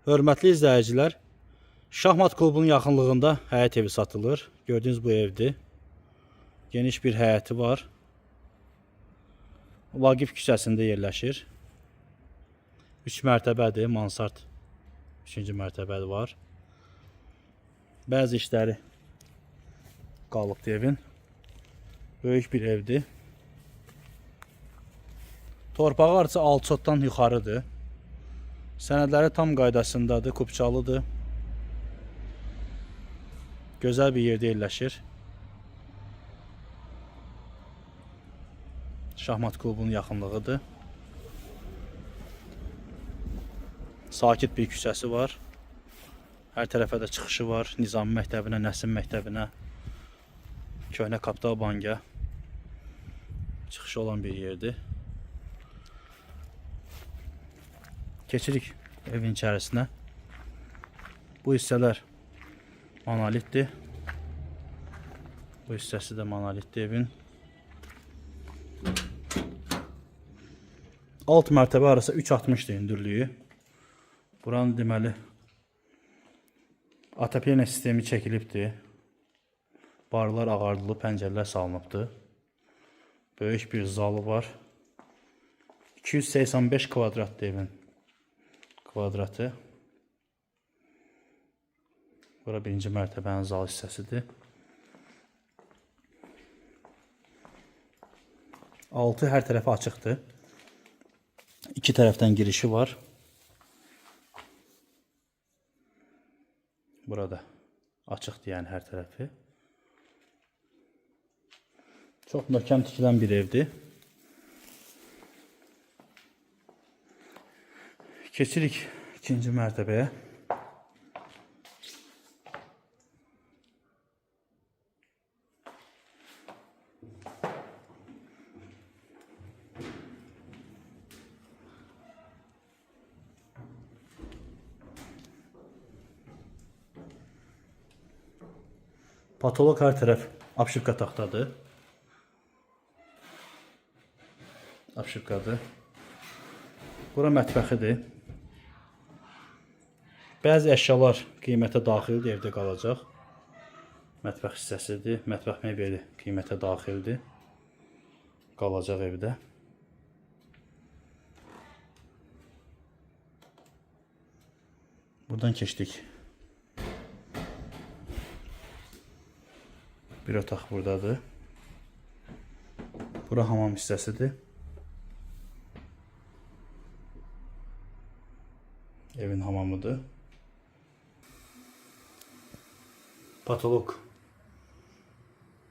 Hörmətli izləyicilər, Şahmat klubunun yaxınlığında həyət evi satılır. Gördüyünüz bu evdir. Geniş bir həyəti var. Vaqif küçəsində yerləşir. 3 mərtəbədir, mansard 3-cü mərtəbədə var. Bəzi işləri qalıbdır evin. Böyük bir evdir. Torpağı arası 6 sotdan yuxarıdır. Sənədləri tam qaydasındadır, kupçalıdır. Gözəl bir yerdə yerləşir. Şahmat klubunun yaxınlığıdır. Sakit bir küçəsi var. Hər tərəfə də çıxışı var. Nizami məktəbinə, Nəsim məktəbinə, Köhnə Kapital Banka çıxışı olan bir yerdir. Keçirik evin içərisinə. Bu hissələr monolitdir. Bu hissəsi də monolitdir evin. Alt mərtəbə arası 3.60-dır hündürlüyü. Buranın deməli otopyeniya sistemi çəkilibdir. Barlar ağardılıb, pəncərələr salınıbdır. Böyük bir zalı var. 285 kvadratdır evin kvadratı. Bura birinci mərtəbənin zal hissəsidir. Altı hər tərəfə açıqdır. İki tərəfdən girişi var. Burada açıqdır yəni hər tərəfi. Çox möhkəm tikilən bir evdir. Keçirik ikinci mərtəbəyə. Patolog hər tərəf apşivka taxtadır. Apşivkadır. Bura mətbəxidir. Bəzi əşyalar qiymətə daxildir, evdə qalacaq. Mətbəx hissəsidir. Mətbəx mebeli qiymətə daxildir. Qalacaq evdə. Buradan keçdik. Bir otaq buradadır. Bura hamam hissəsidir. Evin hamamıdır. Patolog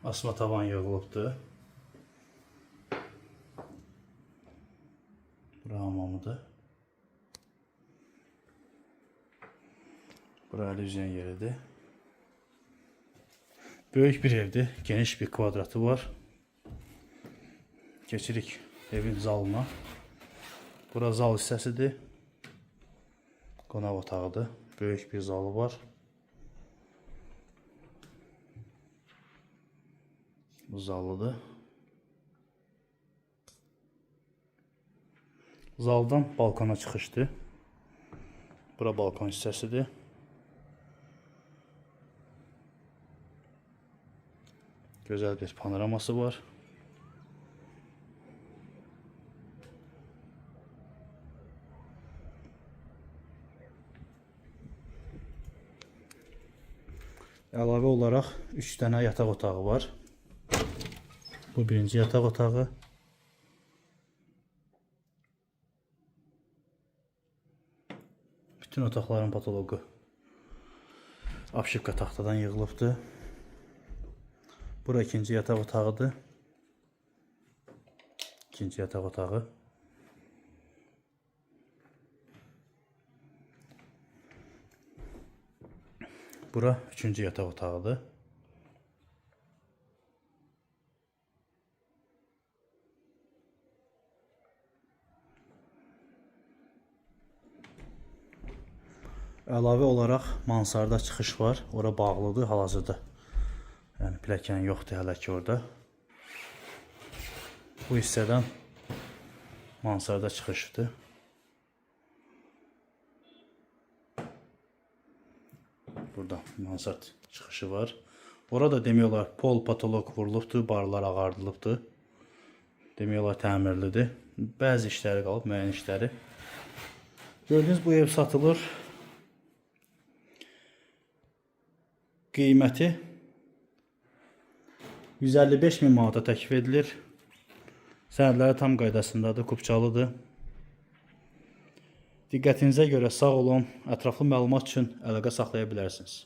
asma tavan yığılıbdır. Bura hamamıdır. Bura əl üzən yeridir. Böyük bir evdir. Geniş bir kvadratı var. Keçirik evin zalına. Bura zal hissəsidir. Qonaq otağıdır. Böyük bir zalı var. Bu zalıdır. Zaldan balkona çıxışdır. Bura balkon hissəsidir. Gözəl bir panoraması var. Əlavə olaraq 3 dənə yataq otağı var. Bu birinci yataq otağı. Bütün otaqların patoloqu apşivka taxtadan yığılıbdır. Bura ikinci yataq otağıdır. İkinci yataq otağı. Bura üçüncü yataq otağıdır. Əlavə olaraq mansarda çıxış var. Ora bağlıdır hal-hazırda. Yəni pilləkən yoxdur hələ ki orada. Bu hissədən mansarda çıxışdır. Burada mansard çıxışı var. Orada demək olar pol patolog vurulubdur, barlar ağardılıbdır. Demək olar təmirlidir. Bəzi işləri qalıb, müəyyən işləri. Gördüyünüz bu ev satılır. Qiyməti 155 min manata təklif edilir. Sənədləri tam qaydasındadır, kupçalıdır. Diqqətinizə görə sağ olun. Ətraflı məlumat üçün əlaqə saxlaya bilərsiniz.